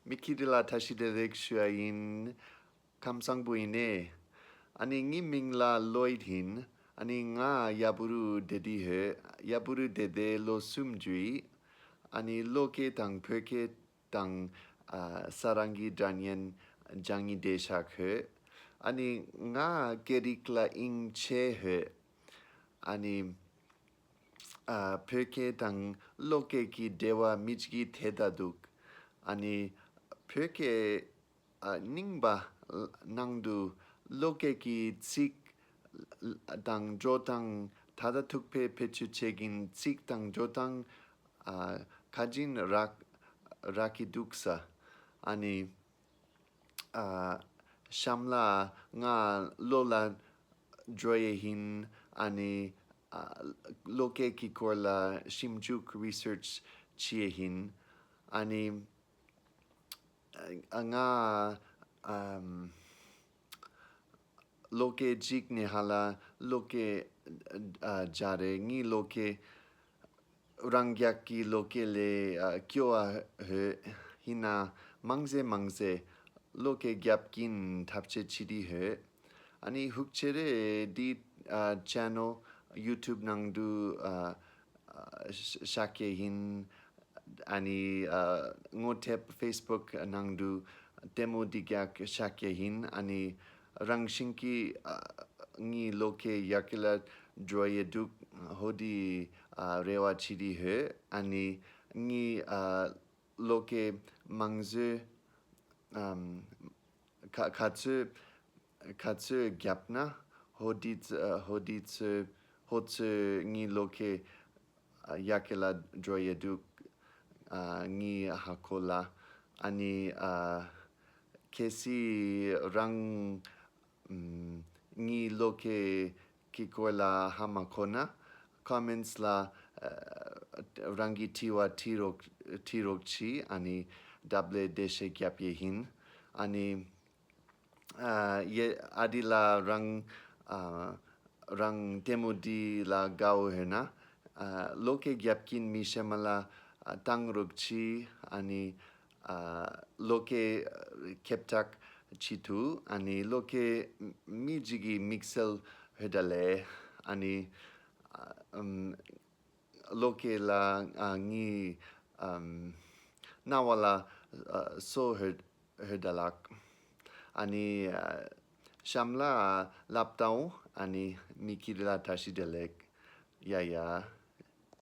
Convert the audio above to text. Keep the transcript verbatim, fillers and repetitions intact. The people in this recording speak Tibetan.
མི་ཁི་རི་ལ་བཀྲ་ཤིས་བདེ་ལེགས་ཞུ་ཡ་ཡིན། ཁམས་བཟང་པོ་ཡིན་ནས། ཨ་ནི་ངའི་མིང་ལ་ལོའིད་ཡིན། ཨ་ནི་ང་ཡ་བུ་རུ་དེ་དི་ཧེ། ཡ་བུ་རུ་དེ་དེ་ལོ་གསུམ་རྒྱུ་ཡི། ཨ་ནི་ལོ་སྐད་དང་བོད་སྐད་དང་ས་རང་གི་འདྲ་ཉན་ལྗང་ངི་དེ་ཤག་ཧེ། ཨ་ནི་ང་སྐད་རིགས་ལ་ཨིང་ཆེ་ཧེ། ཨ་ནི་ཨ་བོད་སྐད་དང་ལོ་སྐད་ཀྱི་འབྲེལ་བ་མི་གཅིག་གི་ཐད་ད་འདུག་ཨ་ནི་བོད་སྐད་ཨ་རྙིང་པ་ནང་དུ་ལོ་སྐད་ཀྱི་ཚིག་དང་འགྲོ་སྟངས་ད་ལྟ་ཐུག་པའི་བེད་སྤྱོད་བྱེད་ཀྱིན་ཚིག་དང་འགྲོ་སྟངས་ཨ་ཁ་ཅིག་རག་རག་གི་འདུག་ས། ཨ་ནི་ཨ་གཤམ་ལ་ང་ལོ་ལ་འགྲོ་ཡས་ཡིན། ཨ་ནི་ཨ་ལོ་སྐད་ཀྱི་སྐོར་ལ་ཞིབ་འཇུག་རི་སར་ཆི་བྱེད་ཡས་ཡིན། ཨ་ནི་ཨ་ང་ཨམ་ལོ་སྐད་གཅིག་ནས་ཧ་ལ་ལོ་སྐད་ཨ་སྦྱར་རེད། ངའི་ལོ་སྐད་རང་རྒྱལ་གྱི་ལོ་སྐད་ལས་ཨ་སྐྱོ་བ་ཧོད། ཡིན་ན་མང་ཟེ་མང་ཟེ་ལོ་སྐད་རྒྱབ་ཀྱིན་ཐབས་ཤེས་བྱེད་དི་ཧོད། ཨ་ནི་ཧུག་ཆེ་རེ་འདི་ཨ་ཆེ་ནལ་ཡུ་ཊུབ་ནང་དུ་ཨ་ཨ་ཤ་ཤག་གི་ཡིན། ཨ་ནི་ཨ་ངོ་དེབ་ཕེས་བུག་ནང་དུ་ལྟད་མོ་འདི་རྒྱག་ཤག་གི་ཡིན། ཨ་ནི་རང་བཞིན་གྱི་ཨ་ངའི་ལོ་སྐད་ཡར་རྒྱས་ལ་འགྲོ་ཡས་འདུག་ཧོ་དི་ཨ་རེ་བ་བྱེད་དི་ཧོད། ཨ་ནི་ངའི་ཨ་ལོ་སྐད་མང་ཟོས་ཨམ་ག་ག་ཚོད་ག་ཚོད་རྒྱབ་ན་ཧོ་དི་ཚོད་ཧོ་དི་ཚོད་ཧོ་ཚོད་ངའི་ལོ་སྐད་ཡར་རྒྱས་ལ་འགྲོ་ཡས་འདུག་ཨ་ངའི་ཧ་གོ་ལ། ཨ་ནི་ཨ་གལ་སྲིད་རང་ཨམ་ངའི་ལོ་སྐད་ཀྱི་སྐོར་ལ་ཧ་མ་གོ་ན་ཀོ་མེན་ཊི་ལ་ཨ་རང་གི་དྲི་བ་དྲི་རོགས་དྲི་རོགས་གྱིས། ཨ་ནི་རྒྱབ་ལ་འགྲེལ་བཤད་རྒྱབ་ཡས་ཡིན། ཨ་ནི་ཨ་ཡེ་ཨ་དི་ལ་རང་ཨ་རང་ལྟད་མོ་འདི་ལ་དགའ་བོ་ཧེ་ན་ཨ་ལོ་སྐད་རྒྱབ་ཀྱིན་མི་ཤེས་མ་ལ་ཨ་བཏང་རོགས་གྱིས། ཨ་ནི་ཨ་ལོ་སྐད་ཁྱབ་བསྒྲགས་བྱེད་དུ་ཨ་ནི་ལོ་སྐད་མི་གཅིག་གི་དམིགས་བསལ་ཧེ་ད་ལས་ཨ་ནི་ཨ་ཨམ་ལོ་སྐད་ལ་ཨ་ངའི་ཨམ་རྣ་བ་ལ་ཨ་སོ་ཧེ་ཧེ་ད་ལགས། ཨ་ནི་ཨ་གཤམ་ལ་ལབ་དང་། ཨ་ནི་མི་ཁྱེར་ལ་བཀྲ་ཤིས་བདེ་ལེགས། ཡ་ཡ།